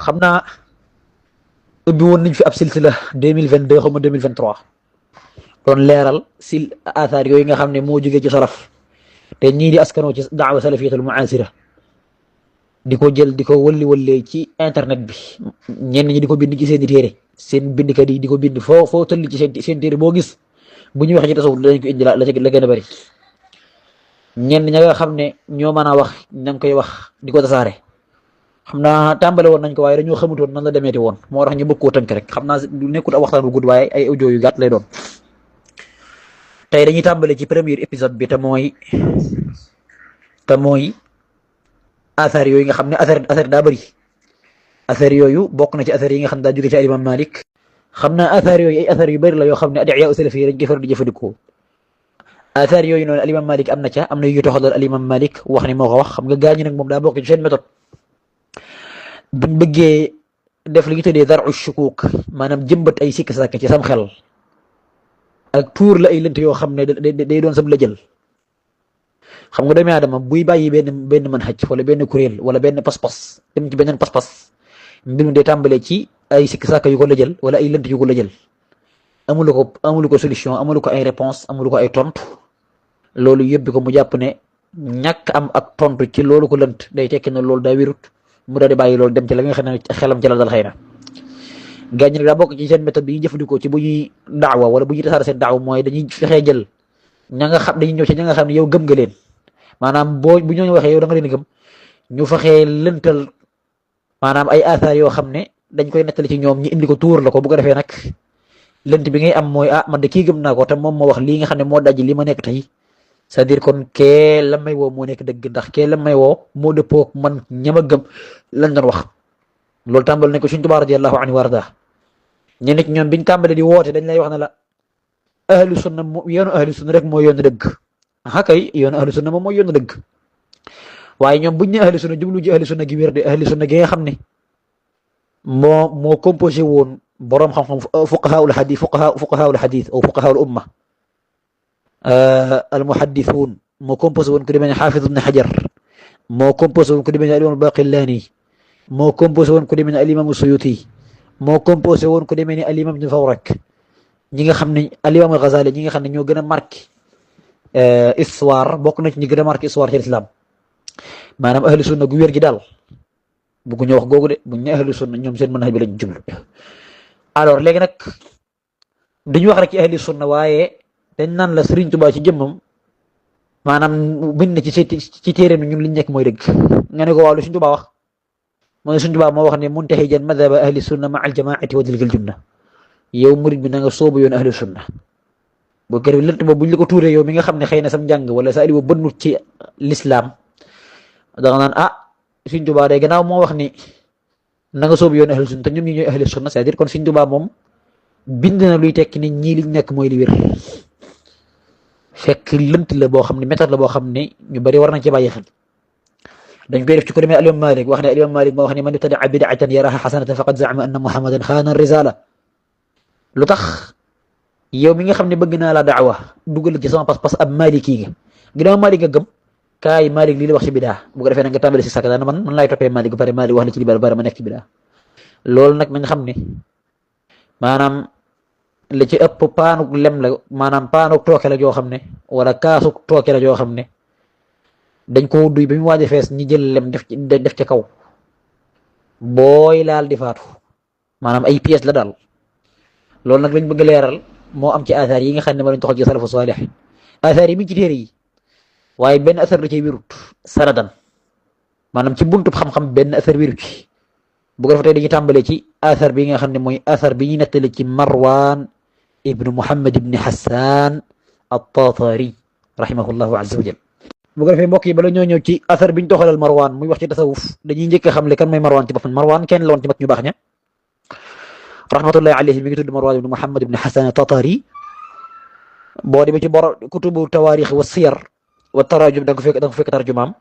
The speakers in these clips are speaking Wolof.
xam naa ubbi woon nañ fi ab silsila 2022 xaw ma 2023 doon leeral sil athar yooyu nga xam ne moo jógee ci salaf te ñii di askanoo ci daawa salafiyatul muasira di ko jël di ko wallee ci internet bi ñenn ñi di ko bind ci seen i téere seen bindkat yi di ko bind foo tëll ci seen téere boo gis bu ñu waxee ci tasawuf dañ ko indi la gën a bëri ñenn ña nga xam ne ñoo mën a wax ña ngi koy wax di ko tasaare xam naa tàmbale woon nañ ko waaye dañoo xamutoon nan la demeeti woon moo tax ñu bëgg koo tënk rek xam naa du nekkul a waxtaan bu gudd waaye ay audio yu gàtt lay doon tey dañuy tàmbale ci premier épisode bi te mooy athar yooyu nga xam ne athar daa bëri athar yooyu bokk na ci athar yi nga xam ne daa jóge ci alimam Malik xam naa athar yooyu ay athar yu bëri la yoo xam ne adiya salafi dañ koy faral di jëfandikoo athar yooyu noonu alimam Malik am na yu toxalal alimam Malik wax ni moo ko wax xam nga gaañu nag moom daa bokk ci seen méthode buñ bëggee def li ñu tuddee daru shukuk maanaam jëmbat ay sikk sàkk ci sam xel ak tuur la ay lënt yoo xam ne day doon sab la jël xam nga doomu aadama buy bàyyi benn manhaj wala benn kuréel wala benn pas-pas dem ci beneen pas-pas mbir mi day tàmbalee ci ay sikk sàkk yu ko la jël wala ay lënt yu ko la jël amulu ko solution amulu ko ay réponse amulu ko ay tontu loolu yóbbi ko mu jàpp ne ñàkk am ak tontu ci loolu ko lënt day tekki ne loolu daa wérut mu daal di bàyyi loolu dem ci la nga xam ne xelam ci la dal xëy na gaañ nag daa bokk ci seen méthode bi ñuy jëfandikoo ci bu ñuy daawa wala bu ñuy tasaare seen daawa mooy dañuy fexee jël dañuy ñëw ci ña nga xam ne yow gëm nga leen maanaam bu ñooñu waxee yow da nga leen gëm ñu fexee lëntal maanaam ay athar yoo xam ne dañ koy nettali ci ñoom ñi indi ko tuur la ko bu ko defee nag lënt bi ngay am mooy man de kii gëm naa ko te moom moo wax lii nga xam ne moo daj li ma nekk tey c'est-à-dire kon kee la may woo moo nekk dëgg ndax kee la may woo moo dëppook man ñama gëm lañ doon wax loolu tàmbal nañ ko Sëriñ Tuubaa radiyallahu anhu warda ñu nekk ñoom biñ tàmbale di woote dañ lay wax ne la ahlu sunna yoonu ahlu sunna rek mooy yoonu dëgg aha kay yoonu ahlu sunna moom mooy yoonu dëgg waaye ñoom buñ ne ahlu sunna jublu ji ahlu sunna gi wér de ahlu sunna gi nga xam ne moo composé woon boroom xam-xam fuqahaul hadith aw fuqahaul umma almuhaddithun moo composé woon ku demee ne xaafid ibn Hajar moo composé woon ku demee ne alimam Baqillani moo composé woon ku demee ne alimam Suyuti moo composé woon ku demee ne alimam Ibn Fawrak ñi nga xam ne alimam al-Ghazali ñi nga xam ne ñoo gën a marqué histoire bokk na ci ñi gën a marqué histoire ci l'islam maanaam ahlu sunna gu wér gi daal bëgguñu wax googu de buñ ne ahlu sunna ñoom seen manhaj bi lañ jublu alors léegi nag duñu wax rek ci ahlu sunna waaye dañ naan la Sëriñ Tuubaa ci jëmmam maanaam bind na ci téeréem ñun liñ nekk mooy dëgg nga ne ko waaw lu Sëriñ Tuubaa wax mooy Sëriñ Tuubaa moo wax ne muntahijan madhaba ahli sunna ma al jamaati wa tilkal junna yow murid bi na nga soobu yoon ahli sunna boo kër lënt boobu buñ la ko tuuree yow mi nga xam ne xëy na sam njàng wala sa aliwa bënnut ci l'islam da nga naan Sëriñ Tuubaa day gannaaw moo wax ni na nga soobu yoon ahli sunna te ñoom ñi ñooy ahli sunna c'est-à-dire kon Sëriñ Tuubaa moom bind na luy tekki ni ñii liñ nekk mooy li wér fekk lënt la boo xam ne méthode la boo xam ne ñu bari war nañ ci bàyyi xel dañ koy def ci ko demee alimam Malik wax ne alimam Malik moo wax ne man ibtadaa bid'atan yaraha hasanatan faqad za'ama anna Muhammadan xaana risala lu tax yow mi nga xam ne bëgg naa la daawa dugal ci sama pas-pas ab Maliki nga ginnaaw Malik nga gëm kaay Malik lii la wax ci bidaa bu ko defee nag nga tàmbali si sàkk daana man laay toppee Malik ba pare Malik wax la ci li bari ma nekk ci bidaa loolu nag nañ xam ne maanaam la ci ëpp paanuk lem la maanaam paanuk tooke la joo xam ne wala kaasuk tooke la joo xam ne dañ ko duy ba mu waaj a fees ñi jël lem def ci kaw booy laal di faatu maanaam ay pièces la daal loolu nag lañ bëgg leeral moo am ci athar yi nga xam ne ma lañ toxal ci salafu salih athar yi mi ngi ci téere yi waaye benn athar la cay wérut sanadan maanaam ci buntub xam-xam benn athar wéru ci bu ko defee dañuy tàmbale ci athar bi nga xam ne mooy athar bi ñuy nettali ci Marwan ibnu Muhammad ibni Hassan at-Tatari rahimahullahu azza wa jal bu ko defee mbokk yi bala ñoo ñëw ci athar biñ toxalal Marwan muy wax ci tasawuf dañuy njëkk a xamle kan mooy Marwan ci boppam Marwan kenn la woon ci mag ñu baax ña rahmatullahi alayhi mi ngi tudd Marwan ibnu Muhammad ibni Hassan at-Tatari boo demee ci boro kutubu tawarix wa siyar wa tarajum da nga fekk tarjumaam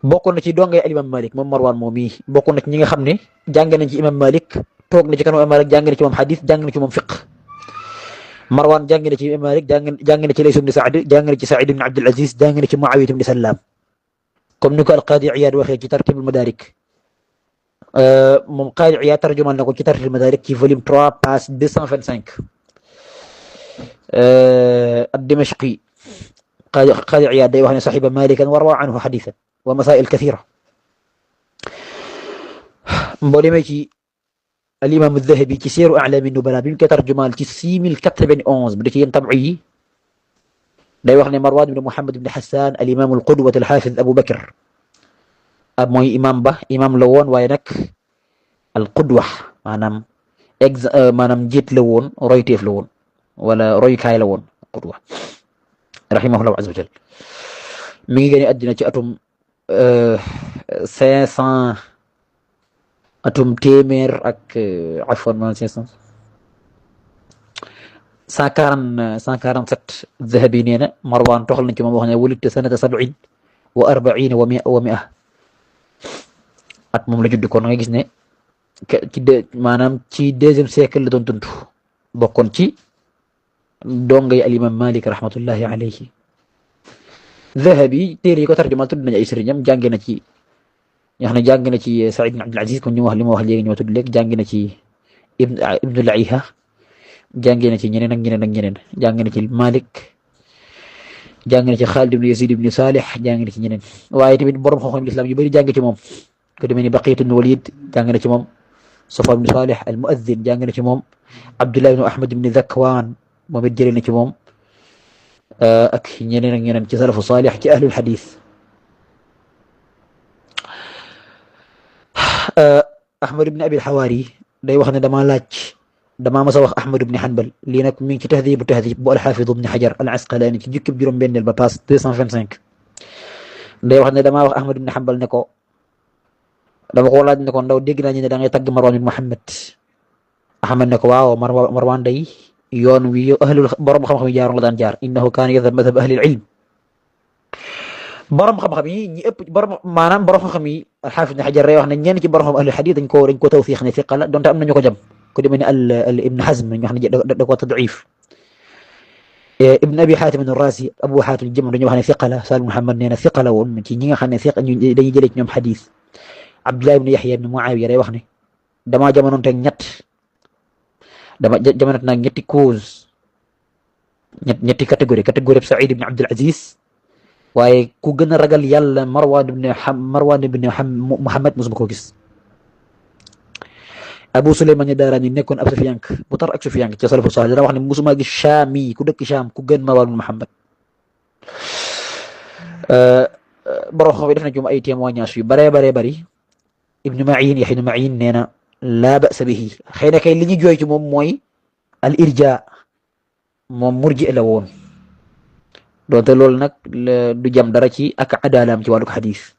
bokk na ci dongay al imam Malik moom Marwan moom mii bokk na ci ñi nga xam ne jàng nañ ci imam Malik toog na ci kanam imam Malik jàng na ci moom hadith jàng na ci moom fiqh Marwan jàng na ci imam Malik jàng na ci Lays ibn Sa'd jàng na ci Sa'id ibn Abdul Aziz jàng na ci Muawiya ibn Sallam comme ni ko al Qadi Iyad waxee ci tartibul madarik moom Qaadi Iyaad tarjumal na ko ci Tartib al-Madaarik ci volume 3 page 225. ad-Dimashqi Qaadi Iyaad day wax ne saxiba Maalikan wa rawaa anhu xadiisan wa masaa'il kasiira. boo demee ci al-Imaam ad-Dahabi ci Siiru A'laami Nubala bi mu koy tarjumal ci 6091 bi da ci yéen tabci yi day wax ne Marwaan ibn Muhammad ibn Hassaan al-Imaam al-Qudwa al-Haafiz Abu Bakr mooy imam ba imam la woon waaye nag al-Qudwa maanaam maanaam njiit la woon royteef la woon wala roykaay la woon Qudwa rahimahullahu azza wa jal. mi ngi génne àddina ci atum 500 atum téeméer ak afwan man 147 Zahabi nee na Marwan toxal nañ ci moom wax ne wulidtu sanata 70 wa 40 wa 100 at moom la judd kon nga gis ne ci maanaam ci 2e siècle la doon dund bokkoon ci dongay al-Imam Malik rahmatullahi alayhi. Zahabi téere yi ko tarjumal tudd nañ ay sëriñam jànge na ci ñoo xam ne jàng na ci Saïd ibn Abdul Aziz kon ñu wax li ma wax léegi ñoo tudd léegi jàng na ci Ibnu Laiha jànge na ci ñeneen ak ñeneen ak ñeneen jàng na ci Malik jàng na ci Xaalid ibn Yazid ibn Salih jàng na ci ñeneen waaye tamit borom xam-xam l'islam yu bëri jàng ci moom ko demee ni Baqiyat ibn Walid jàng na ci moom Safwan ibn Salih al-Mu'adhdhin jàng na ci moom Abdullah ibn Ahmad ibn Dhakwaan moom it jëlee na ci moom ak ñeneen ak ñeneen ci salafu salih ci ahlul hadith. Ahmad ibn Abi al-Hawari day wax ne damaa mas a wax Ahmad ibn Hanbal lii nag mi ngi ci Tahdhib bu al-Hafiz ibn Hajar al-Asqalani ci jukkib juróom-benneel ba passe 225. day wax ne damaa wax Ahmad ibn Hanbal ne ko dama ko laaj ne ko ndaw dégg naa ñu ne da ngay tagg Marwan ibn Muhammad. Ahmad ne ko waaw Marwan day yoon wi ahlul borom xam-xam yi jaaroon la daan jaar innahu kaana yadhhab madhhab ahli al-ilm. borom xam-xam yi ñi ëpp borom xam-xam yi al-Hafiz ibn Hajar day wax ne ñenn ci borom xam ahli hadith dañ ko tawfiq ne fiqa la donte am na ñu ko jam ko demee ne al Ibn Hazm ñu wax ne da ko tad'if. Ibn Abi Hatim ar-Razi Abu Hatim jëm dañu wax ne fiqa la Salim Muhammad nee na fiqa la woon ci ñi nga xam ne fiqa dañuy jëlee ci ñoom hadith. Abdullah ibn Yahya ibn Muawiya day wax ne damaa jamonoon teg jamonoon nag ñetti cause ñetti catégorie Saïd ibn Abdul Aziz waaye ku gën a ragal yàlla Marwan ibn Muhammad mosuma koo gis. Abu Sulaymaan ad-Daarani nekkoon ab Sufyaan bu tar ak Sufyaan ci salafu saalih dana wax ne mosuma gis Shaami ku dëkk Shaam ku gën Marwan ibn Muhammad. borom xam def na ci ay témoignages yu bare bari. Ibnu Ma'in Yahya ibnu Ma'in nee na laa ba'sa bihi xëy na kay li ñu jooy ci moom mooy al irja moom murji la woon doonte loolu nag du jam dara ci ak adaalaam ci wàllu xadis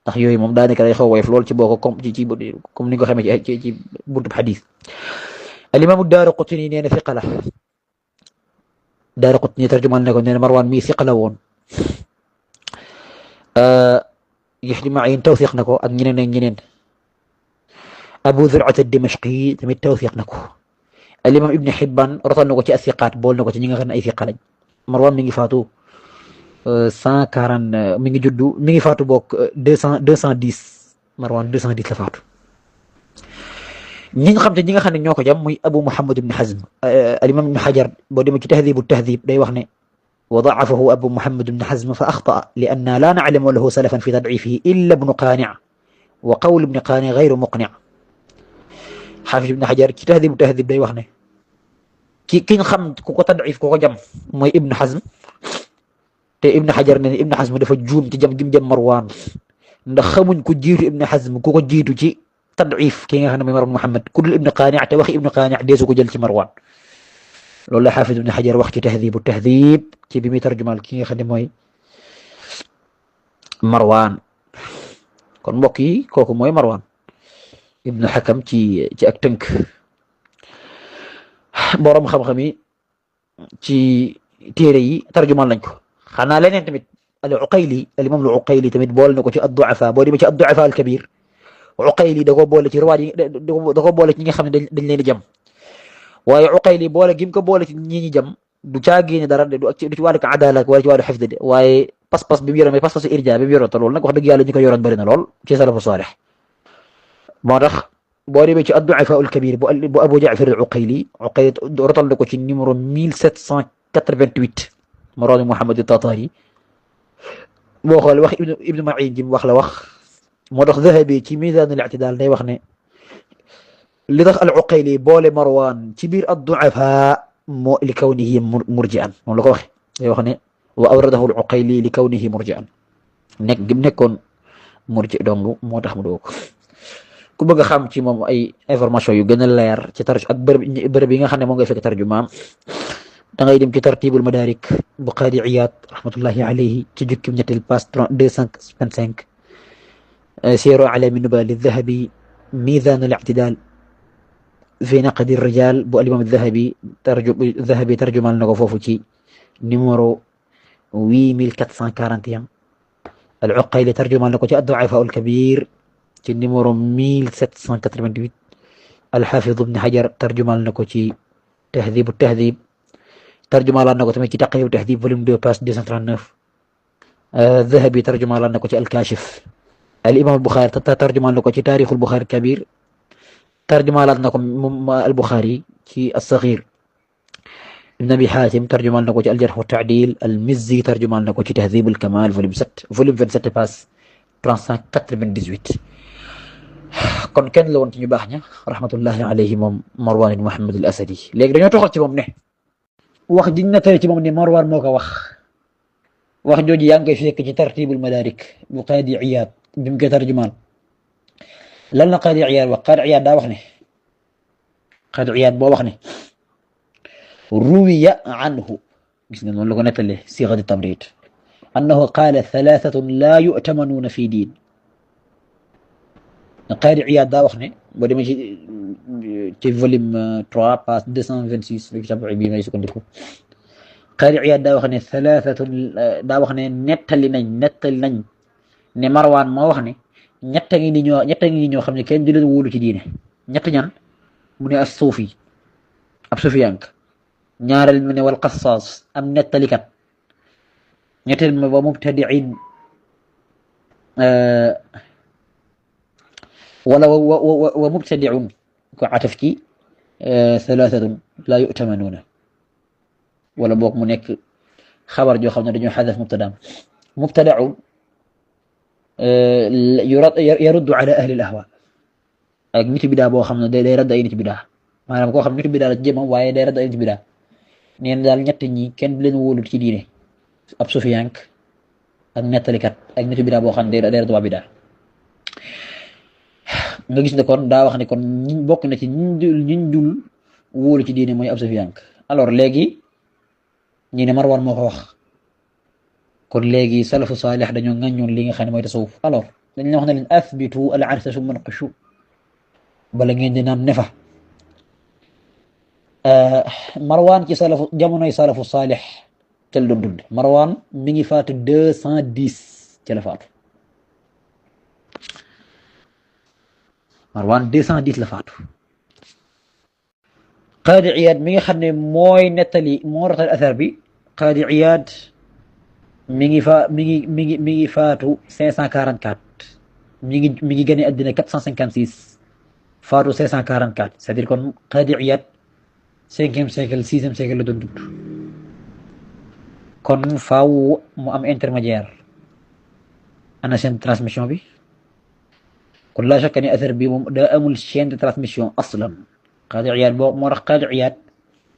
ndax yooyu moom daanaka day xaw woyof lool ci boo ko comme ni nga ko xamee ci buntu xadis. al-Imaam ad-Daaraqutni nee na fiqa la Daaraqutni tarjumal ne ko nee na Marwan mii fiqa la woon. Yahya ibnu Ma'in tawsiq na ko ak ñeneen ak ñeneen. Abu Zur'at ad-Dimashqi tamit tawsiq na ko. al-Imam Ibn Hibban rotal na ko ci as-siqaat bool na ko ci ñi nga xam ne ay siqa lañ. Marwan mi ngi faatu 140 mi ngi faatu bokk 210 Marwan 210 la faatu. ñi nga xam ne ñoo ko jam muy Abu Muhammad ibn Hazm al-Imam Ibn Hajar boo demee ci Tahdhib at-Tahdhib day wax ne wa da'afahu Abu Muhammad ibn Hazm fa akhta'a li'anna la na'lamu lahu salafan fi tad'ifihi illa Ibn Qani' wa qawl Ibn Qani' ghayru muqni'. Hafiz ibn Hajar ci Tahdhib at-Tahdhib day wax ne ki nga xam ku ko tad'if ku ko jam mooy Ibn Hazm te Ibn Hajar ne Ibn Hazm dafa juum ci jam gi mu jam Marwan ndax xamuñ ko jiitu Ibn Hazm ku ko jiitu ci tad'if ki nga xam ne mooy Marwan Muhammad ku dul Ibn Qani' te waxi Ibn Qani' deesu ko jël ci Marwan. loolu la Hafiz ibn Hajar wax ci Tahdhib at-Tahdhib ci bi muy tarjumal ki nga xam ne mooy Marwan. kon mbokk yi kooku mooy Marwan ibnu Hakam ci ak tënk. borom xam-xam yi ci téere yi tarjumal lañ ko. xanaa leneen tamit al-Uqayli al-Imam al-Uqayli tamit boole na ko ci ad-du'afa boo demee ci ad-du'afa al-kabir Uqayli da ko boole ci riwaay yi da ko boole ci ñi nga xam ne dañ leen di jam waaye Uqayli boole gi mu ko boole ci ñi ñi jam du caagéene dara du ci wàllu adaala wala ci wàllu xifd de waaye pas-pas bi mu yoroon mais pas-pasu irja bi mu yoroon te loolu nag wax dëgg yàlla ñu ko yoroon bëri na lool ci salafu saalih moo tax boo demee ci ad-du'afaa al-kabiir bu Abu Jaafar al-Uqayli rotal na ko ci numéro 1788 Maraad Muhammad at-Tatari boo xoolee wax Ibnu Ma'iin ji wax la wax moo tax Zahabi ci Miizaan al-i'tidaal day wax ne li tax al-Uqayli boole Marwaan ci biir ad-du'afaa moo li kawnihi murji'an moom la ko waxee day wax ne wa awradahu al-Uqayli li kawnihi murji'an nekkoon murji dong moo tax mu doog ku bëgg a xam ci moom ay information yu gën a leer ci ak bërëb yi nga xam ne moo ngay fekk tarjumaam da ngay dem ci tartibul madarik bu Qaadi Iyaad rahmatullahi alayhi ci jukkim ñetteel page 225 Siyaaru A'laami Nubaal li-Dhahabi Miizaan al-i'tidaal fi naqdi rijaal bu al-imaam Dhahabi tarjumal na ko foofu ci numéro 8441 al-Uqayli tarjumal na ko ci ad-du'afaa al-kabiir ci numéro 1788 al-Hafiz Ibn Hajar tarjumal na ko ci Tahdhib at-Tahdhib tarjumalaan na ko tamit ci Taqrib at-Tahdhib volume 2 page 239 Dhahabi tarjumalaan na ko ci al-Kashif al-Imam al-Bukhari tarjumal na ko ci Tarikh al-Bukhari al-Kabir tarjumalaan na ko al-Bukhari ci as-Saghir Ibn Abi Hatim tarjumal na ko ci al-Jarh wa at-Ta'dil al-Mizzi tarjumal na ko ci Tahdhib al-Kamal volume 27 page 398 kon kenn la woon ci ñu baax ña rahmatullahi alayhi moom Marwan ibn Muhammad al-Asadi léegi dañoo toxal ci moom ne wax jiñ na tey ci moom ne Marwan moo ko wax jooju yaa ngi koy fekk ci tartibul madarik bu Qaadi Iyaad bi mu koy tarjumaan lan la Qaadi Iyaad wax Qaadi Iyaad daa wax ne Qaadi Iyaad boo wax ne ruwiya anhu gis nga noonu la ko nettalee siixatu tamrid annahu qaala thalathatun laa yu'tamanuuna fi diin Qaadi Iyaad daa wax ne boo demee ci volume 3 page 226 ci tabi bi ngay sukkandiku Qaadi Iyaad daa wax ne thalathatun daa wax ne nettali nañ ne Marwaan moo wax ne ñett ngi ni ñoo xam ne kenn du leen wóolu ci diine ñett ñan mu ne as-suufi ab sufiyank ñaareel mu ne wal qassaas am nettalikat ñetteel ma wa mubtadi'in wala wa mubtadi'un ko ataf ci thalathatun laa yu'tamanuuna wala boog mu nekk xabar joo xam ne dañoo xadaf mubtadaam mubtada'un yaruddu ala ahli al-ahwa ak nitu bidaa boo xam ne day radd ay nitu bidaa maanaam koo xam nitu bidaa la ci jëmam waaye day radd ay nitu bidaa neen daal ñett ñi kenn du leen wóolu ci diine ab sufiyank ak nettalikat ak nitu bidaa boo xam ne day radd waa bidaa nga gis ne kon daa wax ne kon ñi bokk na ci ñiñ dul wóolu ci diine mooy ab sufiyank alors léegi ñi ne Marwan moo ko wax kon léegi salafu saalih dañoo ŋàññoon li nga xam ne mooy tasawuf alors dañ la wax ne leen athbitu al-arsa summa naqishu bala ngeen di naan nefa Marwan ci jamonoy salafu saalih ca la doon dund Marwan mi ngi faatu 210 ca la faatu Marwan 210 la faatu Qaadi Iyaad mi nga xam ne mooy nettali moo rotal athar bi Qaadi Iyaad mi ngi faatu 544 mi ngi gane àddina 456 faatu 544 c'est-à-dire kon Qaadi Iyaad 5e siècle 6e siècle la doon dund kon faaw mu am intermédiaire ana seen transmission bi kon laa shakka ne athar bi moom daa amul chaîne de transmission aslan Qaadi Iyaad boo moo tax Qaadi Iyaad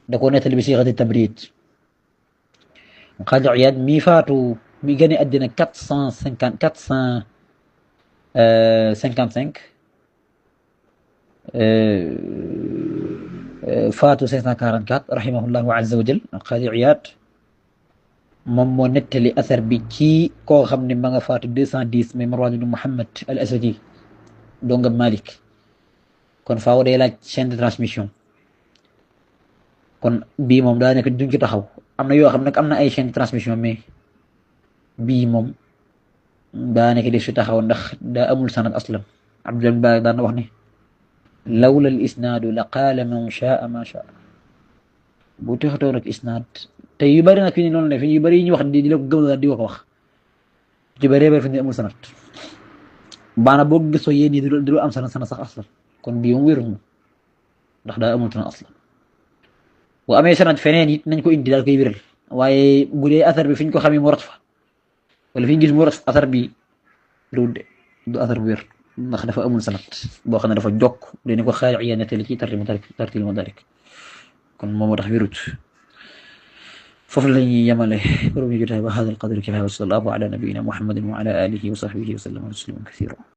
da koo nettali bi siixati tabriid Qaadi Iyaad mi faatu mi gane àddina 455 faatu 544 rahimahullahu azza wa jal Qaadi Iyaad moom moo nettali athar bi ci koo xam ne ma nga faatu 210 mais Marwan ibn Muhammad al-Asadi donga Malik kon faaw day laaj chaîne de transmission kon bii moom daa nekk duñ ci taxaw am na yoo xam nag am na ay chaîne de transmission mais bii moom daa nekk def si taxaw ndax daa amul sanad aslan Abdul Baari daan wax ne lawla al isnaadu la qaala man shaa ma shaa bu texatoo rek isnaad te yu bëri nag fi ni noonu la fi yu bëri yi ñu wax di la ko gëm la di ko wax ci bëree bëri fi ni amul sanad baana boo gisoo yéen ñi du am sana sax aslan kon bii moom wérul moom ndax daa amul tan aslan bu amee sanad feneen it nañ ko indi daal koy wéral waaye bu dee asar bi fi ñu ko xamee mu rot fa wala fi ñu gis mu rot asar bi du asar bu wér ndax dafa amul sanad boo xam ne dafa jokk dina ko xaari iya nettali ci tartil madarik kon moom moo tax wérut foofu la ñuy yemale borom ñu jotaay ba hada al qadri kifaya wa sallallahu ala nabiyina muhammadin wa ala alihi wa sahbihi wa sallam tasliman kathira